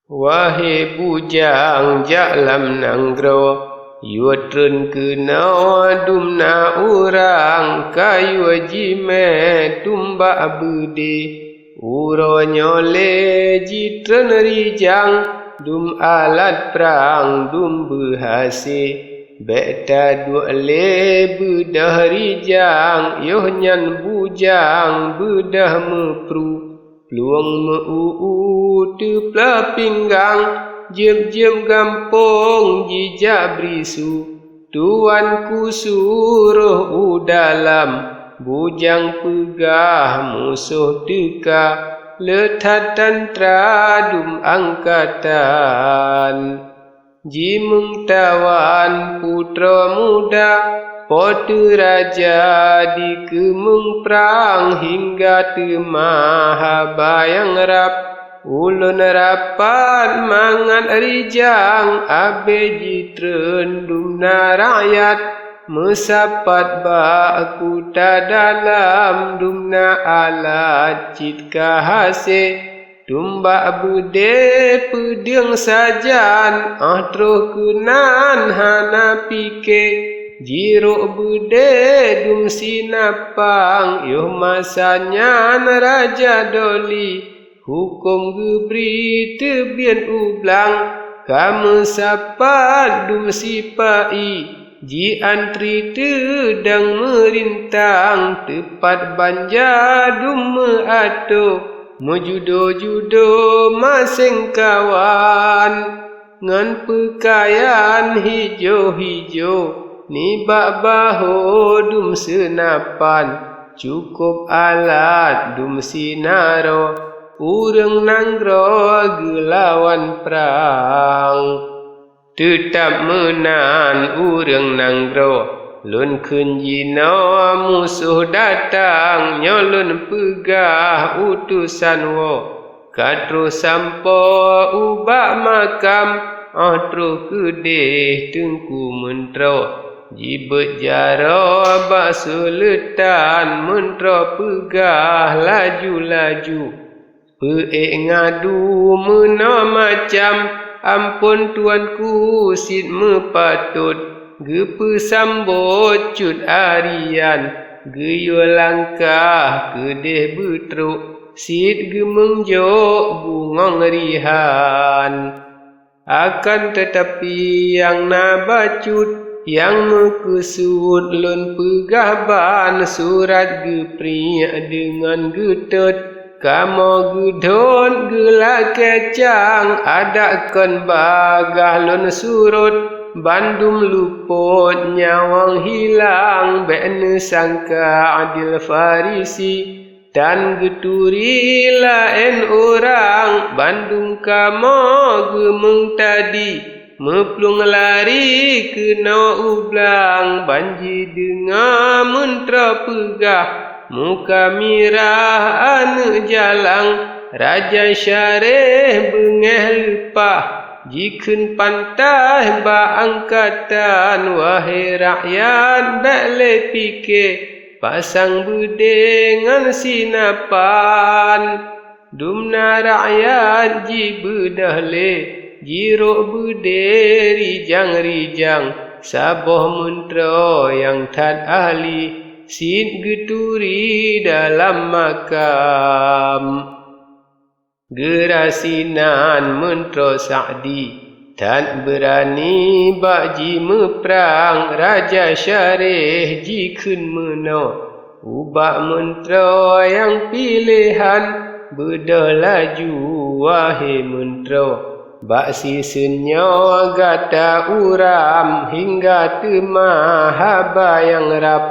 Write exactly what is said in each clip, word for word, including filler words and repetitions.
Wahé bujang jak lam nanggroe, yue treun keunoe dum na urang ka yue jimé tumbak beudé. Uroe nyoe lé jitreun rijang, dum alat prang dum beuhasé. Bék taduek lé beudôh rijang, yoh nyan bujang beudôh meupru. Plueng meu-u-u teuplah pinggang, jeueb-jeueb gampông jijak brisu. Tuanku suroh u dalam, bujang peugah musoh teuka, le that tantra dum angkatan. Jimeung tawan putroe muda, po teu raja dikeumeung prang hingga teuma haba nyang rab. Ulôn rapat mangat rijang, abée jitreun dum na rakyat, meusapat bak kuta dalam dum na alat cit ka hasé. Tumbak beudé peudeueng sajan, óh troh keunan hana pike. Jirok beudé dum sinapang, yoh masa nyan Raja Doli, hukôm geubri teubiet u blang. Ka meusapat dum sipa-i, jiantri teudong meurintang, teupat banja dum meuatoe, meujudo-judo maséng kawan. Ngon peukayan hijo-hijo, nibak bahô dum seunapan, cukôp alat dum sinaroe, ureuëng nanggroe geulawan prang. Teutab meunan ureuëng nanggroe, lôn kheun jinoe musoh datang, nyoe lôn peugah utosan woe. Ka troh sampoe ubak makam, óh troh keudeh Teungku Meuntroe. Jibeuet jaroe bak Suleutan, Meuntroe peugah laju-laju. Peuék ngadu meunoe macam, amphon tuanku cit meupatot. Geupeusambot cut arian, geuyue langkah keudeh beutrok, cit geumeunjok bungöng rihan. Akan teutapi nyang na bacut, nyang meukeusut lôn peugah ban, surat geupriek deungon geutot. Kamoe geudhôt geulakée cang, adak kon bagah lôn surot, bandum lupot nyawöng hilang, bék neusangka adil Farisi. Tan geuturi laén urang, bandum kamoe geumeung tadi, meuplueng lari keunoe u blang, ban jideungoe Meuntroe peugah, muka mirah aneuëk jalang, Raja Syareh beungéh leupah, jikheun pantaih bak angkatan, wahé rakyat bék lé pike, pasang beudé ngon sinapan. Dum na rakyat jibeudôh lé, jirok beudé rijang-rijang, saboh Meuntroe nyang that ahli, cit geuturi dalam makam. Geura sinan Meuntroe Sa'di, that beurani bak jimeuprang, Raja Syareh jikheun meunoe ubak Meuntroe nyang piléhan, beudôh laju, wahé Meuntroe, bak siseun nyoe gata uram hingga teuma haba nyang rab.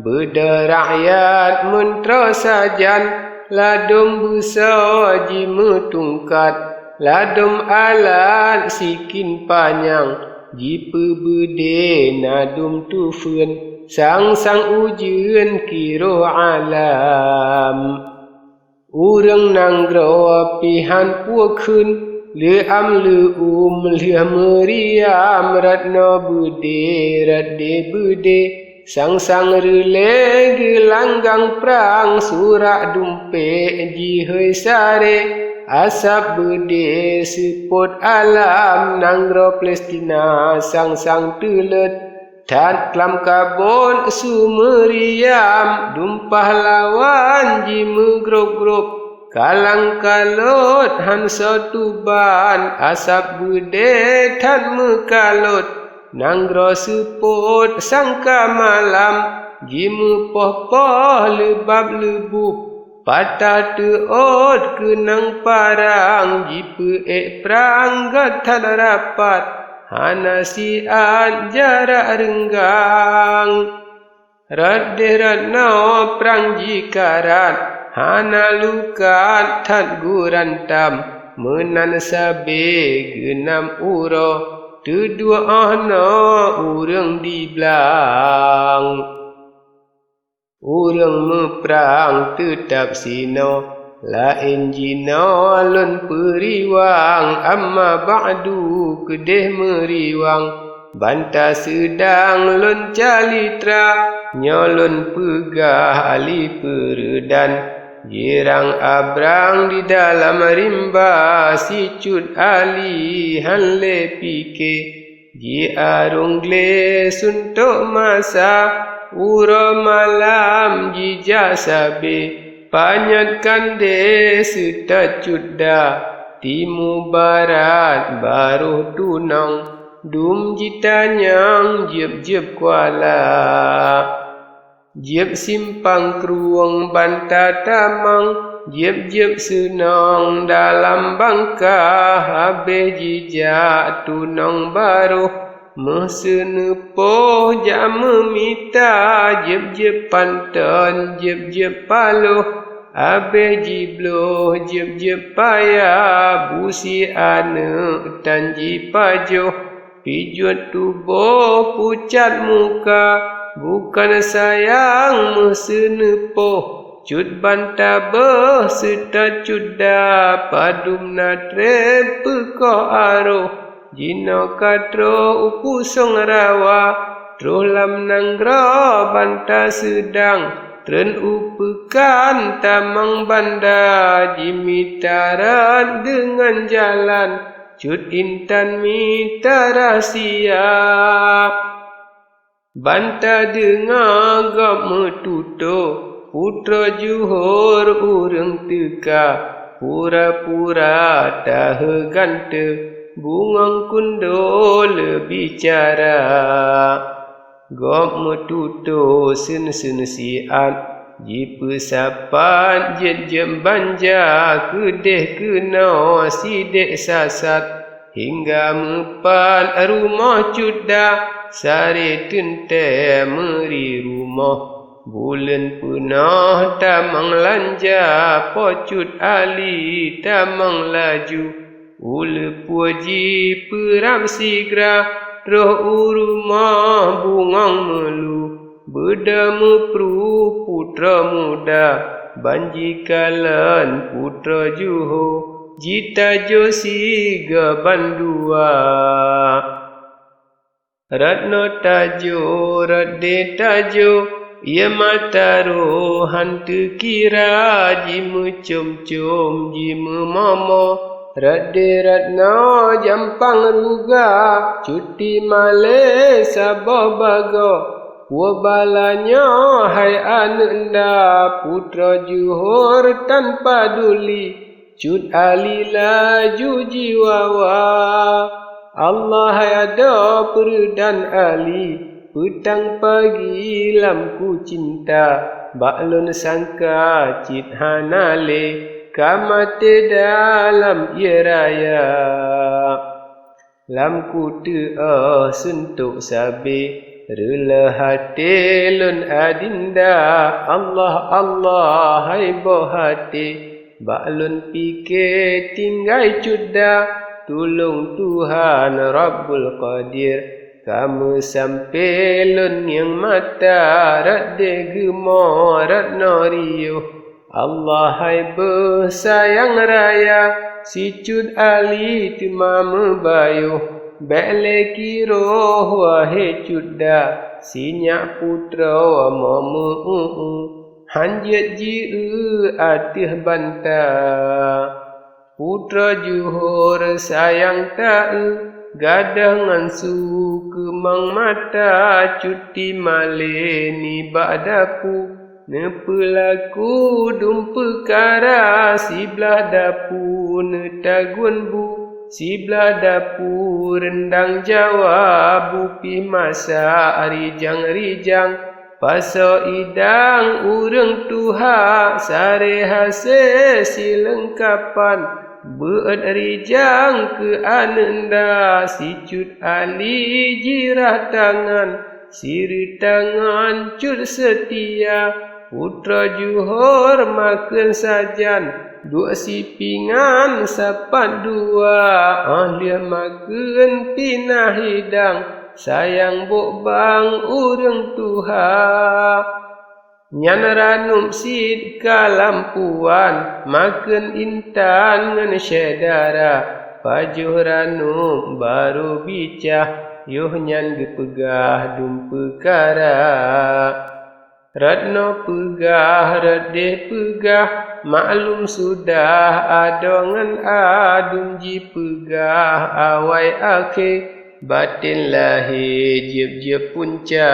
Beudôh rakyat Meuntroe sajan, ladôm beusoe jimeutungkat, ladôm alat sikin panyang, jipeubeudé na dum tufeuen, sang-sang ujeuen kiroh alam. Ureuëng nanggroe pih han peue kheun, leuam leuum lheueh meuriam, rot noe beudé rot dé beudé, sang-sang reulée geulanggang prang, surak dumpék jihôi saré, Asab beudé seupôt alam, nanggroe Palestina sang-sang teuleuet. That lam kabot su meuriam, dumpah lawan jimeugrôb-grôb. Kalang kalot han soe tuban, asab beudé that meukalot. Nanggroe seupôt sangka malam, jimeupoh-poh leubab-leubub. Patah teuôt keunong parang, jipeuék prang göt that rapat, hana siat jarak reunggang. Rot deh rot noe prang jikarat, hana lukat that geurantam, meunan sabe geunam uroe, teuduek óh noe ureuëng di blang. Ureuëng meuprang teutab sinoe, laén jinoe lôn peuriwang, amma ba'du keudeh meuriwang. Banta seudang lôn calitra, nyoe lôn peugah Ali Peureudan. Jirang abrang di dalam rimba, sicut Ali han lé pike. Jiarong glé suntok masa, uroe malam jijak sabe, panyöt kandé seutôt cut da, timu barat baroh tunong, dum jitanyong jieb-jieb kuala. Jieb simpang krueng banta tamong, jieb-jieb seunong dalam bangka, habéh jijak tunong baroh. Meuseuneupoh jak meumita, jieb-jieb panton, jieb-jieb paloh, habéh jibloh, jieb-jieb paya, busie aneuëk tan jipajoh. Pijuet tuboh pucat muka, bukon sayang meuseuneupoh. Cut banta beuh seutôt cut da, padum na treb peukoh aroh. Jinoe ka troh u pusong rawa, troh lam nanggroe banta seudang, treun u peukan tamong banda, jimita rot deungon jalan. Cut intan mita rahsia. Banta deungoe gob meututoe, putroe Johor ureuëng teuka, pura-pura taheu gante, bungong kundo leubicara. Gob meututoe seun-seun siat, jipeusapat jeuet-jeuet banja, keudeh keunoe sidek sasat, hingga meupat rumoh cut da, sare teuntée meuri rumoh. Buleuen peunoh tamong lanja, po cut Ali tamong laju. Uleue puoji peurab sigra, troh u rumoh bungong meulu. Beudôh meupru putroe muda, ban jikalon putroe Johor, jitajoe sigoe bandua. Rot noe tajoe, rot deh tajoe, ie mata roh han teukira, jimeucom-com, jimeumomo. Rot deh rot noe jampang ruga, cuti malée saboh bagoe. Peue bala nyoe hai aneuëk nda, putroe Johor tan paduli. Cut Ali laju jiwawa, Allah hai adoe Peureudan Ali, peutang pagi lam ku cinta, bak lôn sangka cit hana lé, ka maté dalam ie raya. Lam ku teuoh suntok sabe, reuloh até lôn adinda, Allah, Allah hai boh até. Bak lôn pike tinggai cut da, tulông Tuhan Rabbul Qadir. Ka meusampe lôn ngieng mata, rot deh geumo, rot noe riôh. Allah hai beuh sayang raya, sicut Ali teuma meubayoh. Bék lé kiroh wahé cut da, sinyak putroe mo meu-eu, han jeuet jieu ateueh banta. Putroe Johor sayang taeu, gadôh ngon su keumang mata, cut timalée nibak dapu. Neupeulaku dum peukara, siblah dapu neutagun bu, siblah dapu reundang Jawa, bu pih masak rijang-rijang. Pasoe idang ureuëng tuha, saré hase sileungkapan, beuet rijang keu aneuk nda, sicut ali jirah tangan, sireutangan cut seutia. Putroe Johor makheun sajan, duek sipingan sapat dua, óh lheueh makheun pinah hidang, sayang bôk bang ureuëng tuha. Nyan ranup cit ka lampuan, makheun intan ngon syedara, pajoh ranup barô bicah, yoh nyan geupeugah dum peukara. Rot noe peugah, rot deh peugah, maklum sudah adoe ngon adum jipeugah awai akhé, baten lahé jieb-jieb punca.